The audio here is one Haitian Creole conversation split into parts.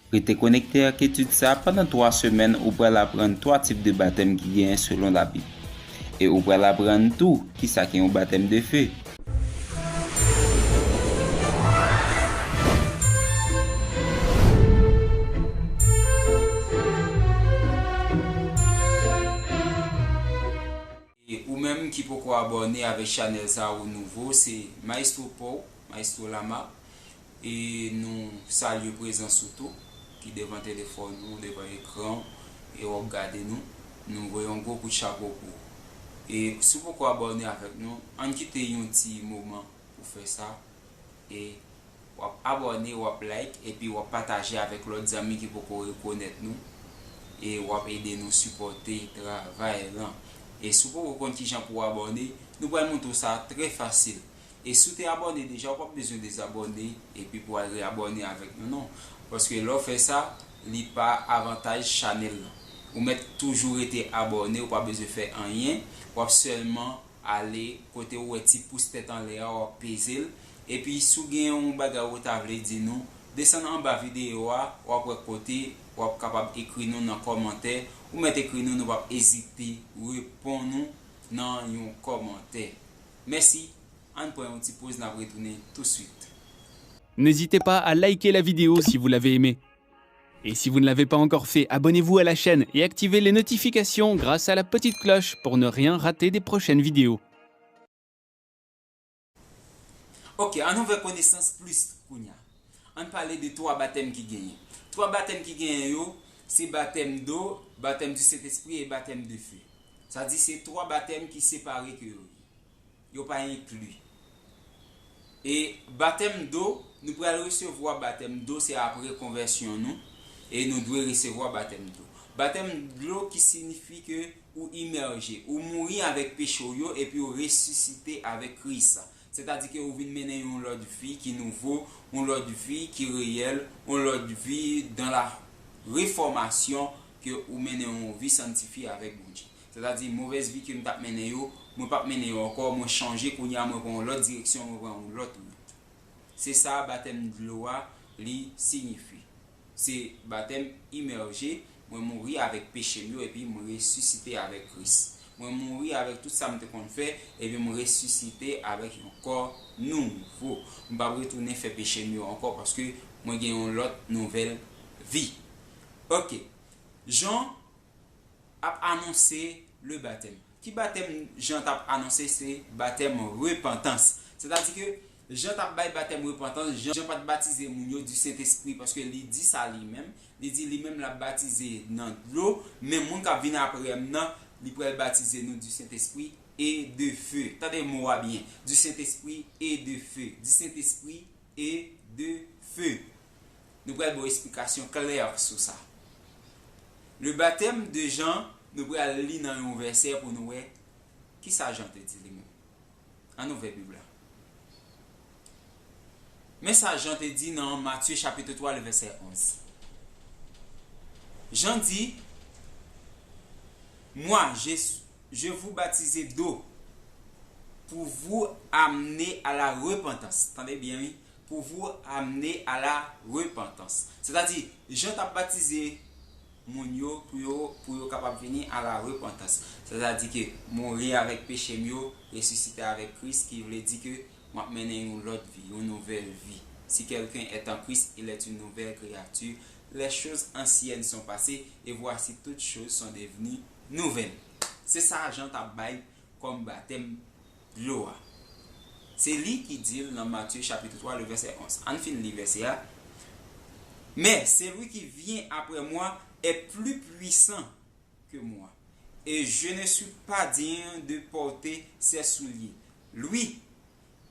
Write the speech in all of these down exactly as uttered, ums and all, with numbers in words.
Rete konekte ak etid sa a pandan twa semèn, ou pral aprann twa tip de batèm ki genyen selon Labib. E ou pral aprann tou kisa ki yon batèm de fe. E ou menm ki poko abòne avèk chanèl sa a, ou nouvo, se Maestro Paul, Maestro Lama. E nou salye prezans ou tou, ki devan telefòn ou, devan ekran, e w ap gade nou. Nou voye yon gwo kout chapo pou ou. E si w poko abòne avèk nou, ann kite yon ti moman pou fè sa. E w ap abòne, w ap like, epi w ap pataje avèk lòt zanmi ki poko rekonèt nou. E w ap ede nou sipòte travay lan. E si w poko konn kijan pou w abòne, nou pral montre w sa trè fasil. E si w te abòne deja, ou p ap bezwen dezabòne epi pou al reabòne avèk nou, non. Paske lè w fè sa, li pa avantaj chanèl lan. Ou mèt toujou rete abòne, ou pa bezwen fè anyen. W ap sèlman ale kote ou wè ti pous tèt anlè a, w ap peze l. Epi si w gen yon bagay ou ta vle di nou, desann anba videyo a, w ap wè kote w ap kapab ekri nou nan kòmantè. Ou mèt ekri nou, nou p ap ezite reponn ou nan yon kòmantè. Mèsi. Ann pran yon ti poz, n ap retounen touswit. N'hésitez pas à liker la vidéo si vous l'avez aimée. Et si vous ne l'avez pas encore fait, abonnez-vous à la chaîne et activez les notifications grâce à la petite cloche pour ne rien rater des prochaines vidéos. Ok, ann ouvè konesans plis kounya. Ann pale de twa batèm ki genyen. Twa batèm ki genyen yo, se batèm do, batèm di Sentespri e batèm de fe. Sa di se twa batèm ki separe ke yo ye. Yo pa enkli. E batèm do, nou pral resevwa batèm do, se apre konvèsyon nou, e nou dwe resevwa batèm do. Batèm dlo ki siyifi ke ou imèje, ou mouri avèk peche w yo, epi ou resisite avèk Kris. Sètadi ke ou vin mennen yon lòt vi ki nouvo, yon lòt vi ki reyèl, yon lòt vi dans la réformation, ke ou mennen yon vi sanntifye avèk Bondye. Sètadi, movèz vi ke m t ap mennen yo, mwen p ap mennen yo ankò, mwen chanje kounye a, mwen pran yon lòt direksyon, mwen pran yon lòt wout. Se sa batèm dlo a, li siyifi. Se batèm imèje, mwen mouri avèk peche m yo, epi mwen resisite avèk Kris. Mwen mouri avèk tout sa m te konn fè, epi mwen resisite avèk yon kò nouvo. M p ap retounen fè peche m yo ankò, paske mwen gen yon lòt nouvèl vi. Ok. Jan ap anonse le batèm. Ki batèm Jan t ap anonse? Se batèm repantans. Sètadi ke Jan t ap bay batèm repantans, Jan pa t batize moun yo di Sentespri, paske li di sa li menm. Li di li menm l ap batize nan dlo, men moun k ap vin apre m nan, li pral batize nou di Sentespri e de fe. Tande mo a byen, di Sentespri e de fe. Di Sentespri e de fe. Nou pral ba w esplikasyon klè sou sa. Le batèm de Jan, nou pral li nan yon vèsè pou nou wè kisa Jan te di li menm. Ann ouvè Bib la. Men sa Jan te di nan Matye chapit twa, le vèsè onz. Jan di, Moi, je, je vous baptise d'eau pour vous amener à la repentance. Tande byen, wi. Pour vous amener à la repentance. Sètadi, Jan t ap batize moun yo pou yo, pou yo kapab vini à la repentance. Sètadi ke mouri avèk peche m yo, resisite avèk Kris, ki vle di ke m ap mennen yon lòt vi, yon nouvèl vi. Si quelqu'un est en Christ, il est une nouvelle créature. Les choses anciennes sont passées, et voici toutes choses sont devenues nouvelles. Se sa Jan t ap bay kòm batèm dlo a. Se li ki di l nan Matye chapit twa, le vèsè onz. Ann fin li vèsè a. Mais celui qui vient après moi est plus puissant que moi, et je ne suis pas digne de porter ses souliers. Lui,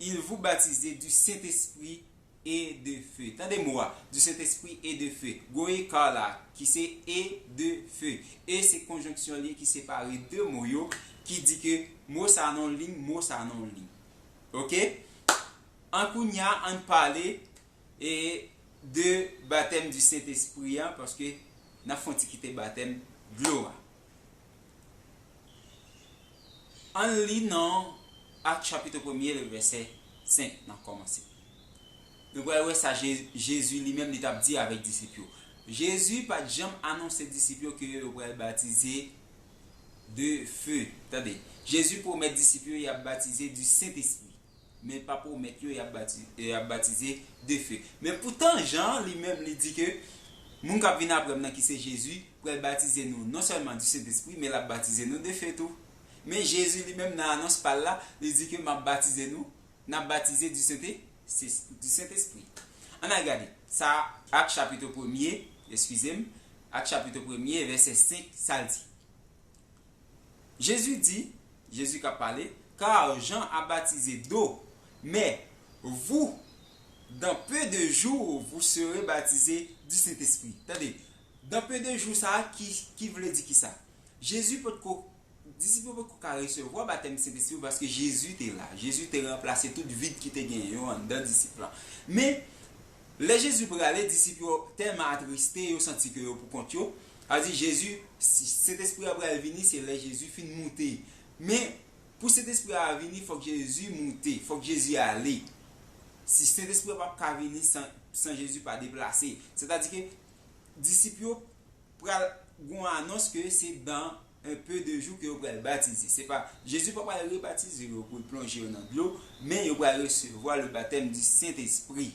il vous baptise du Saint-Esprit et de feu. Tande mo a, du Saint-Esprit et de feu. Gwo eka la, ki se e de fe. E se konjonksyon li ki separe de mo yo, ki di ke mo sa nan yon liy, mo sa nan yon liy. Ok? An kounya, ann pale e de batèm di Sentespri an, paske n ap fè yon ti kite batèm dlo a. Ann li nan Ak chapit premye, le vèsè senk, n ap kòmanse. Nou pral wè sa Je-, Jezi li menm li t ap di avèk disip yo. Jezi pa t janm anonse disip yo ke yo pral batize de fe. Tande, Jezi pwomèt disip yo y ap batize di Sentespri, men l pa pwomèt yo y ap bati-, y ap batize de fe. Men poutan, Jan li menm, li di ke moun k ap vin apre m nan, ki se Jezi, pral batize nou non sèlman di Sentespri, men l ap batize nou de fe tou. Men Jezi li menm, nan anons pa l la, li di ke m ap batize nou, n ap batize di Sente-, di Sentespri. Ann al gade sa, Ak chapit premye, eskize m, Ak chapit premye, vèsè senk, sa l di. Jezi di, Jezi k ap pale, car Jean a baptisé d'eau, mais vous, dans peu de jours, vous serez baptisés du Saint-Esprit. Tande, dans peu de jours, sa a ki, ki vle di ki sa? Jezi potko, disip yo potko ka resevwa batèm Sentespri paske Jezi te la. Jezi te ranplase tout vid ki te genyen yo anndan disip lan. Men, lè Jezi prale, disip yo tèlman atriste, yo santi ke yo pou kont yo. Sa vle di, Jezi, si Sentespri a pral vini, se lè Jezi fin moute. Men, pou Sentespri a vini, fòk Jezi moute, fòk Jezi ale. Si Sentespri a p ap ka vini san, san Jezi pa deplase. Sètadi ke disip yo pral gon anons ke se dans un peu de jours ke yo pral batize. Se pa, Jezi pa pral rebatize yo pou l plonje yo nan dlo, men yo pral resevwa le baptême du Saint-Esprit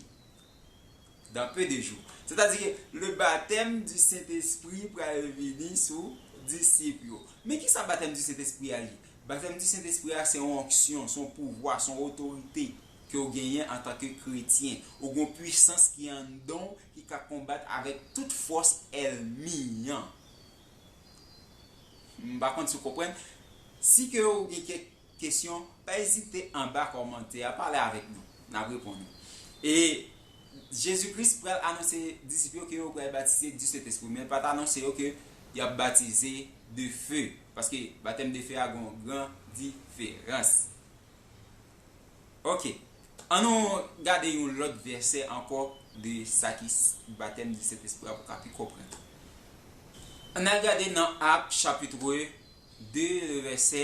dans peu de jours. Sètadi ke le baptême du Saint-Esprit pral vini sou disip yo. Men ki sa batèm di Sentespri a ye? Batèm di Sentespri a se yon onksyon, se yon pouvwa, se yon otorite ke w genyen antanke kretyen. Ou gon pwisans ki anndan w ki ka konbat avèk tout fòs ènmi an. M pa konn si w konprann. Si ke w gen kèk kesyon, pa ezite anba kòmantè a, pale avèk nou. N ap reponn ou. E Jezi Kris pral anonse disip yo ke yo pral batize di Sentespri, men l pa t anonse yo ke y ap batize de fe, paske batèm de fe a gon gran diferans. Ok. Ann nou gade yon lòt vèsè ankò de sa ki s-, batèm di Sentespri a pou ka pi konprann. Ann al gade nan Ak chapit de, vèsè,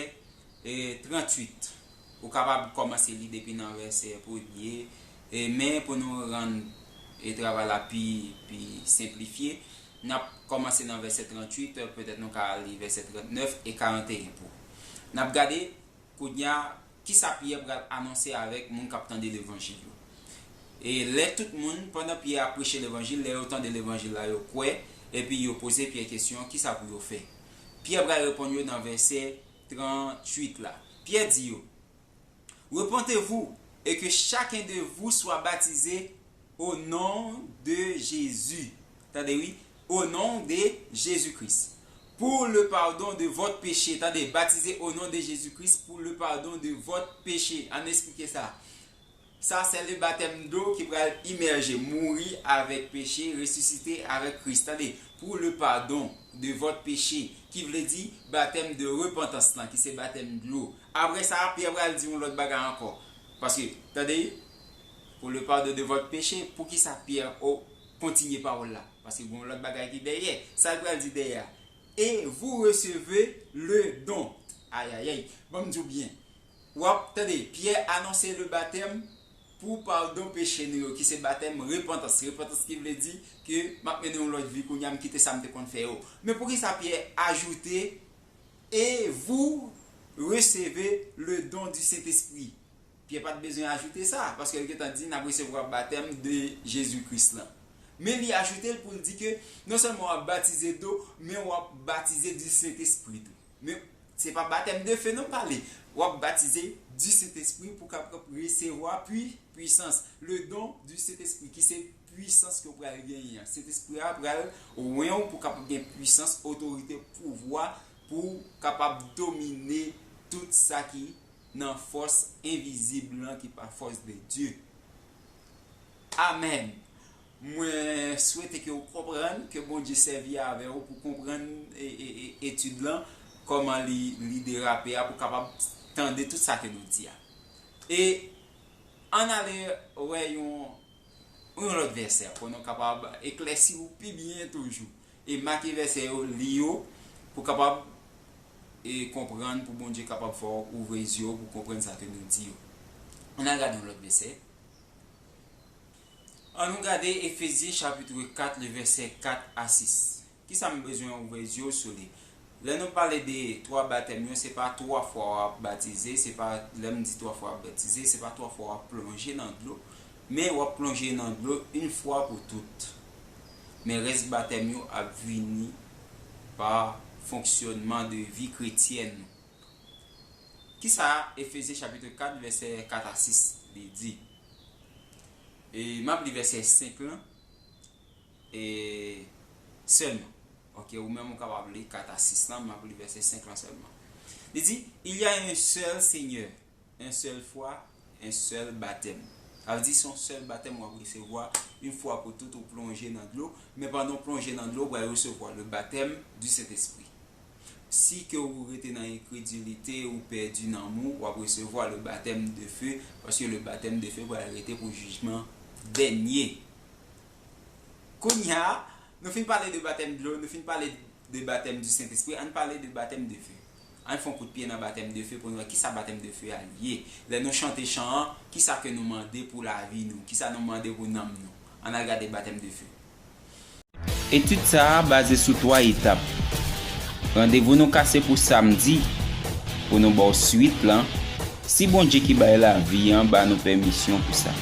e, tranntuit. Ou kapab kòmanse li depi nan vèsè premye, e, men pou nou rann, e, travay la pi, pi senplifye, n ap kòmanse nan vèsè tranntuit, petèt nou ka li vèsè trannèf e karanteyen pou. N ap gade kounye a, kisa Pyè pral anonse avèk moun k ap tande levanjil yo? E lè tout moun, pandan Pyè ap preche levanjil, lè yo tande levanjil la, yo kwè, epi yo poze Pyè kesyon, kisa pou yo fè? Pyè pral reponn yo nan vèsè tranntuit la. Pyè di yo, Repentez-vous et que chacun de vous soit baptisé au nom de Jésus. Tande wi, au nom de Jésus-Christ. Pour le pardon de votre péché. Tande, baptisé au nom de Jésus-Christ pour le pardon de votre péché. Ann eksplike sa. Sa, c'est le baptême d'eau ki pral imèje, mouri avèk peche, resisite avèk Kris. Tande, pour le pardon de votre péché, ki vle di batèm de repantans lan, ki se batèm dlo. Apre sa, Pyè pral di yon lòt bagay ankò. Paske, tande, pour le pardon de votre péché, poukisa Pyè o kontinye pawòl la? Paske gon lòt bagay ki dèyè. Sa l pral di dèyè a? Et vous recevez le don. Ayayay, ban m di w byen. W ap tande, Pyè anonse le batèm pou padon peche nou yo, ki se batèm repantans. Repantans ki vle di ke m ap mennen yon lòt vi kounye a, m kite sa m te konn fè yo. Men poukisa Pyè ajoute, et vous recevez le don du Saint-Esprit? Pyè pa t bezwen ajoute sa, paske l gentan di n ap resevwa batèm de Jezi Kris lan. Men li ajoute l pou l di ke non sèlman w ap batize dlo, men w ap batize di Sentespri tou. Men se pa batèm de fe non m pale. W ap batize di Sentespri pou w kapab resevwa pwi-, pwisans. Le don du Saint-Esprit, ki se pwisans ke w pral genyen an. Sentespri a pral wen w pou w kapab gen pwisans, otorite, pouvwa, pou w kapab domine tout sa ki nan fòs envizib lan ki pa fòs de Dye. Amèn. Mwen swete ke w konprann, ke Bondye sèvi avè w pou konprann e, e, e, etid lan, kòman li, li derape a, pou w kapab tande tout sa ke nou di a. E ann ale wè yon, yon lòt vèsè, pou nou kapab eklèsi w pi byen toujou. E make vèsè yo, li yo, pou w kapab, e, konprann, pou Bondye kapab fè w ouvri zye w pou w konprann sa ke nou di yo. Ann al gade yon lòt vèsè. An nou gade Efezyen chapit kat, le vèsè kat a sis. Kisa m bezwen ouvè zye w sou li? Lè nou pale de twa batèm yo, se pa twa fwa w ap batize, se pa, lè m di twa fwa w ap batize, se pa twa fwa w ap plonje nan dlo, men w ap plonje nan dlo yon fwa pou tout. Men rès batèm yo ap vini pa fonksyònman de vi kretyèn nou. Kisa Efezyen chapit kat, vèsè kat a sis li di? E m ap li vèsè senk lan e sèlman. Ok, ou menm ou kapab li kat a sis lan, m ap li vèsè senk lan sèlman. Li di, Il y a un seul Seigneur, un seul foi, un seul baptême. Sa vle di se yon sèl batèm w ap resevwa, yon fwa pou tout ou plonje nan dlo, men pandan w plonje nan dlo, ou pral resevwa le baptême du Saint-Esprit. Si ke ou rete nan enkredilite, ou pèdi nanm ou, w ap resevwa le baptême de feu, paske le baptême de feu pral rete pou jijman dènye. Kounye a, nou fin pale de batèm dlo, nou fin pale de batèm du Saint-Esprit, ann pale de batèm de feu. Ann fè yon kout pye nan batèm de feu pou nou wè kisa batèm de feu a ye. Lè nou chante chan an, kisa ke nou mande pou lavi nou, kisa nou mande pou nanm nou. Ann al gade batèm de feu. Etid sa a baze sou twa etap. Randevou nou kase pou samdi pou nou ba w swit lan, si Bondye ki bay lavi an ba nou pèmisyon pou sa.